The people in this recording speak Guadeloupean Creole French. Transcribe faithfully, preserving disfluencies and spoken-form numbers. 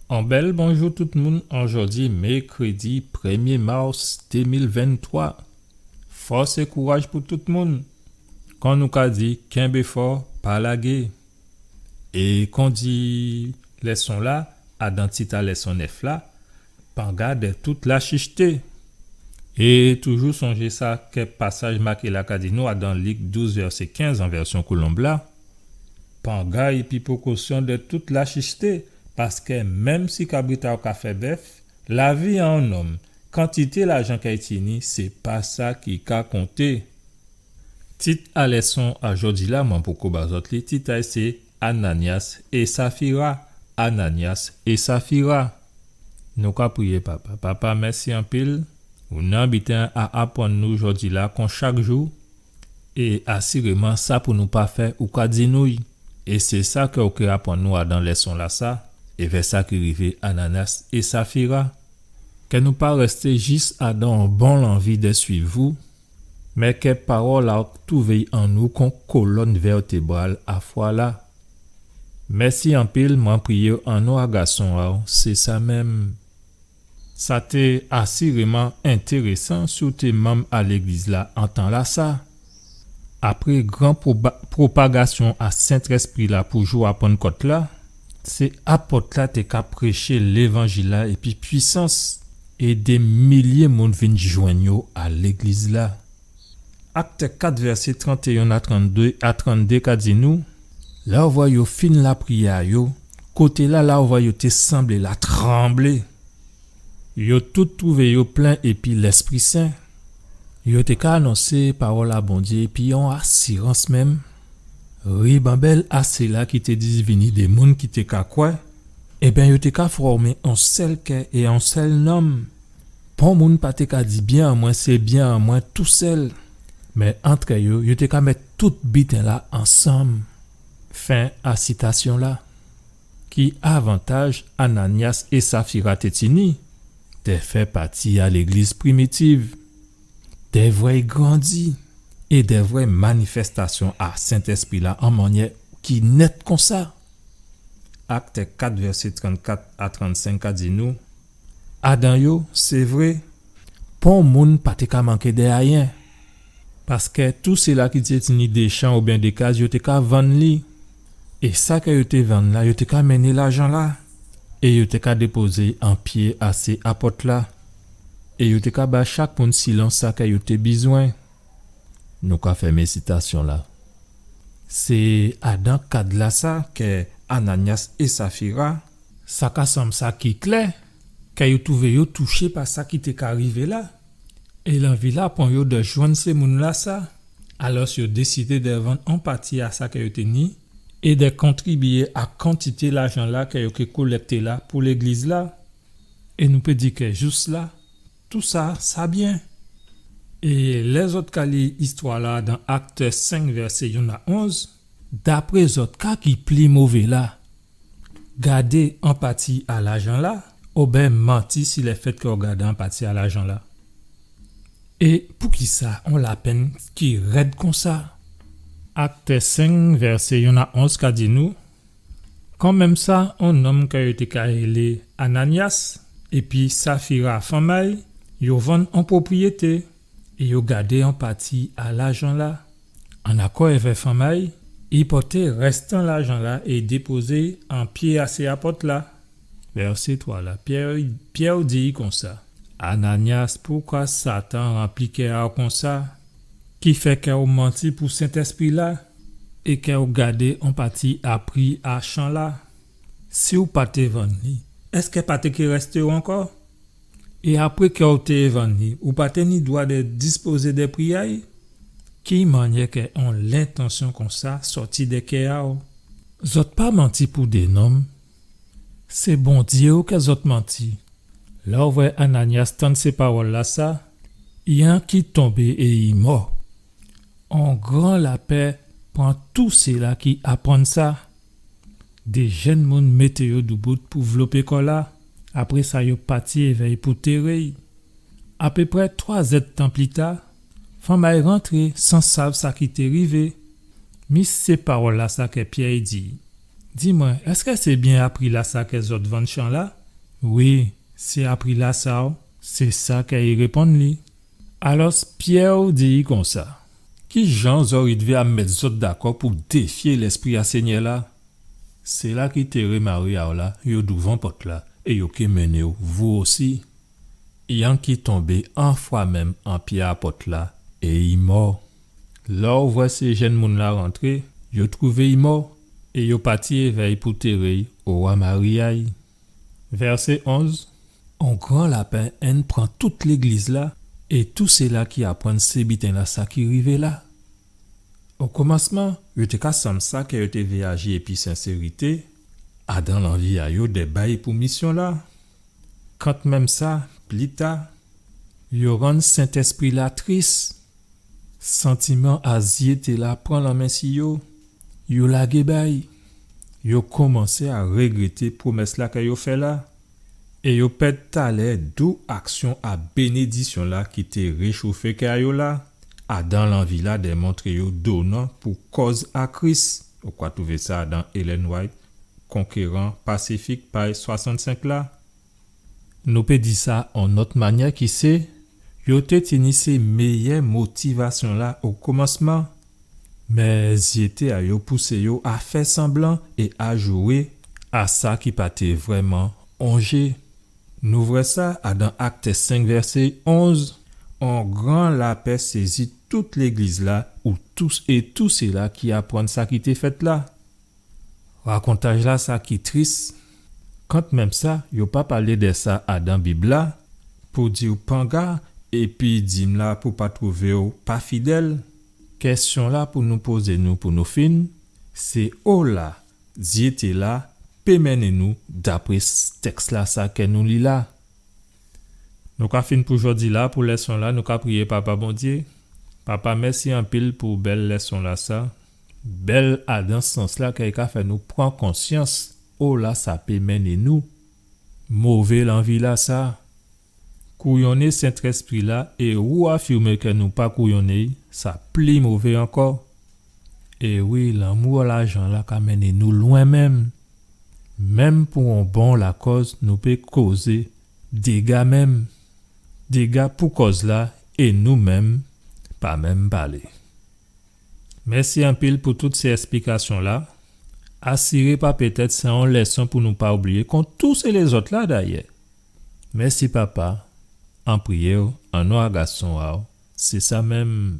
On bèl bonjou tout moun, an jòdi mèkrédi prèmyé mas dé mil venntwa. Fòs é kouraj pou tout moun. Kon nou ka di, kenbé fò, pa lagé. É kon di lèson-la, adan tit a lèson nèf la, panga dè tout lachichté. É toujou sonjé sa kè pasaj maké la ka di nou adan Lik douz vèsé kenz an vèsyon Kolonb la, panga épi prékosyon dè tout lachichté, paskè menm si kabrit a'w ka fè bèf, lavi a on nonm, kantité lajan kè i tini, sé pa sa ki ka konté. Tit a lèson a jòdi-la, mwen poko ba zòt li, tit a'y sé Ananyas é Safira. Ananyas é Safira. Nou ka priyé, Papa. Papa, mèsi anpil. Ou ni on biten a aprann nou jòdi-la, kon chak jou. É asiréman, sa pou nou pa fè, ou ka di nou'y. É sé sa kè ou ké aprann nou adan lèson-lasa, é vè sa ki rivé Ananyas é Safira. Kè nou pa rèsté jis adan on bon lanvi dè suiv ou, mé kè pawòl a'w touvé an nou kon kolòn vètébral a fwa-la. Mèsi anpil, mwen priyé an non a Gason a'w, sé sa menm. Sa té asiréman entérésan si ou té manm a légliz-la an tan-lasa. Apré gran proba-, propagasyon a Sentèspri-la pou jou a Pannkòt-la, sé apòt-la té ka préché lévanjil-la épi pwisans, é dé milyé moun vin jwenn yo a légliz-la. Akt kat, vèsé trantéyen a tranndé, a tranndé ka di nou, lè ou vwè yo fin lapriyè a yo, koté-la, la ou vwè yo té sanblé la tranblé. Yo tout touvé yo plen épi Lèspri Sen. Yo té ka anonsé pawòl a Bondyé épi on asirans menm. Ribanbèl a séla ki té di vini dé moun ki té ka kwè, ében, yo té ka fòmé on sèl kè é on sèl nanm. Pon moun pa té ka di byen an mwen, sé byen an mwen tousèl. Mé antrè yo, yo té ka mèt tout biten-la ansanm. Fen a sitasyon-la. Ki avantaj Ananyas é Safira té tini dè fè pati a légliz primitiv, dè vwè'y grandi é dè vwè manifèstasyon a Sentèspri-la an mannyè ki nèt konsa? Akt kat, vèsé trannkat a trannsenk ka di nou, adan yo, sé vré, pon moun pa té ka manké dè ayen. Paskè tout séla ki té tini dé chan oubyen dé kaz, yo té ka vann li. É sa kè yo té vann la, yo té ka mennen lajan-la. É yo té ka dépozé an pyé a sé apòt-la. É yo té ka ba chak moun silon sa kè yo té bizwen. Nou ka fèmé sitasyon-la. Sé adan kad-lasa kè Ananyas é Safira, sa ka sanm sa ki klè, kè yo touvé yo touché pa sa ki té ka rivé la. É lanvi-la pran yo dè jwenn sé moun-lasa. Alòs, yo désidé dè vann on pati a sa kè yo té ni é dè kontribyé a kantité lajan-la kè yo ké kolèkté la pou légliz-la. É nou pé di kè jous la, tousa, sa byen. É lè zòt ka li istwa-la dan Akt senk, vèsé yonn a onz, dapré zòt, ka ki pli mové la, gadé on pati a lajan-la, oben manti si lèfèt kè ou gadé on pati a lajan-la? É poukisa on lapenn ki rèd konsa? Akt senk, vèsé yonn a onz ka di nou, kanmenm sa, on nonm kè yo té ka rélé Ananyas, épi Safira, fanm a'y, yo vann on pwopriyété, é yo gadé on pati a lajan-la. An akò èvè fanm a'y, i pòté rèstan lajan-la é dépozé an pyé a sé apòt-la. Vèsé twa la, Pyè, Pyè di konsa, Ananyas, poukwa Satan ranpli kè a'w konsa, ki fè kè ou manti pou Sentèspri-la, é kè ou gadé on pati a pri a chan-la? Si ou pa té vann li, èskè pa té ké rèsté'w ankò? É apré kè ou té vann li, ou pa té ni dwa dè dispozé dè pri a'y? Ki mannyè kè on lentansyon konsa sòti dè kè a'w? Zòt pa manti pou dé nonm. Sé Bondyé'w kè zòt manti. Lè ou vwè Ananyas tann sé pawòl-lasa, i anki tonbé é i mò. On gran lapè pran tout séla ki aprann sa. Dé jenn moun mété yo doubout pou vlopé kò-la. Apré sa, yo pati èvè'y pou téré'y. Apéprè twa zèdtan pli ta, fanm a'y rantré san sav sa ki té rivé. Mi sé pawòl-lasa kè Pyè i di, di mwen, èskè sé byen a pri-lasa kè zòt vann chan-la? Wi, sé apri-lasa, sé sa kè i réponn li. Alòs, Pyè di'y konsa : Ki jan zòt rivé a mèt zòt dakò pou défyé Lèspri a Sényè-la ? Séla ki téré mari a'w la, yo douvan pòt-la, é yo ké mennen'w, vou osi. Yanki tonbé an fwa menm an pyé a pòt-la, é i mò. Lè ou vwè sé jenn moun-la rantré, yo twouvé'y mò, é yo pati évè'y pou téré'y owa mari a'y. Vèsé onz : On gran lapen enn pran tout légliz-la, é tout séla ki aprann sé biten-lasa ki rivé la. O komansman, yo té ka sanm sa kè yo té vé aji épi sensérité, adan lanvi a yo dè bay pou misyon-la. Kantmenm sa, pli ta, yo rann Sentèspri-la tris. Santiman a zyété-la pran lanmen si yo. Yo lagé bay. Yo komansé a régrété pwomès-la kè yo fè la. É yo pèd talè dou aksyon a bénédisyon-la ki té réchofé kè a yo la, adan lanvi-la dè montré yo donan pou kòz a Kris, ou ka twouvé sa adan Ellen White, Conquérant Pacifique, paj swasannsenk la. Nou pé di sa on nòt manyè ki sé, yo té tini sé méyè motivasyon-la o komansman, mé zyété a yo pousé yo a fè sanblan é a jwé a sa ki pa té vrèman on jé. Nou vwè sa adan Akt senk vèsé onz, on gran lapè sézi tout légliz-la, ou tous é tout séla ki aprann sa ki té fèt la. Rakontaj-lasa ki tris. Kantmenm sa, yo pa palé dè sa adan Bib-la, pou di'w panga, épi dim-la pou pa twouvé'w pa fidèl. Kèsyon-la pou nou pozé nou pou nou fin, sé ola zyété-la pé mennen nou dapré s-, tèks-lasa kè nou li la. Nou ka fin pou jòdi-la, pou lèson-la, nou ka priyé Papa Bondyé. Papa, mèsi anpil pou bèl lèson-lasa. Bèl adan sans-la kè i ka fè nou pran konsyans ola sa pé mennen nou. Mové lanvi-lasa. Kouyonné Sentèspri-la é ou afirmé kè nou pa kouyonné, sa pli mové ankò. É wi, lanmou a lajan-la ka mennen nou lwen menm. Menm pou on bon lakòz, nou pé kozé déga menm. Déga pou kòz-la, é nou menm, pa menm palé. Mèsi anpil pou tout sé èsplikasyon-la. Asiré pa pétèt sé on lèson pou nou pa oubliyé, kon tout sé lézòt-la dayè. Mèsi Papa, an priyé'w, an non a Gason a'w, sé sa menm.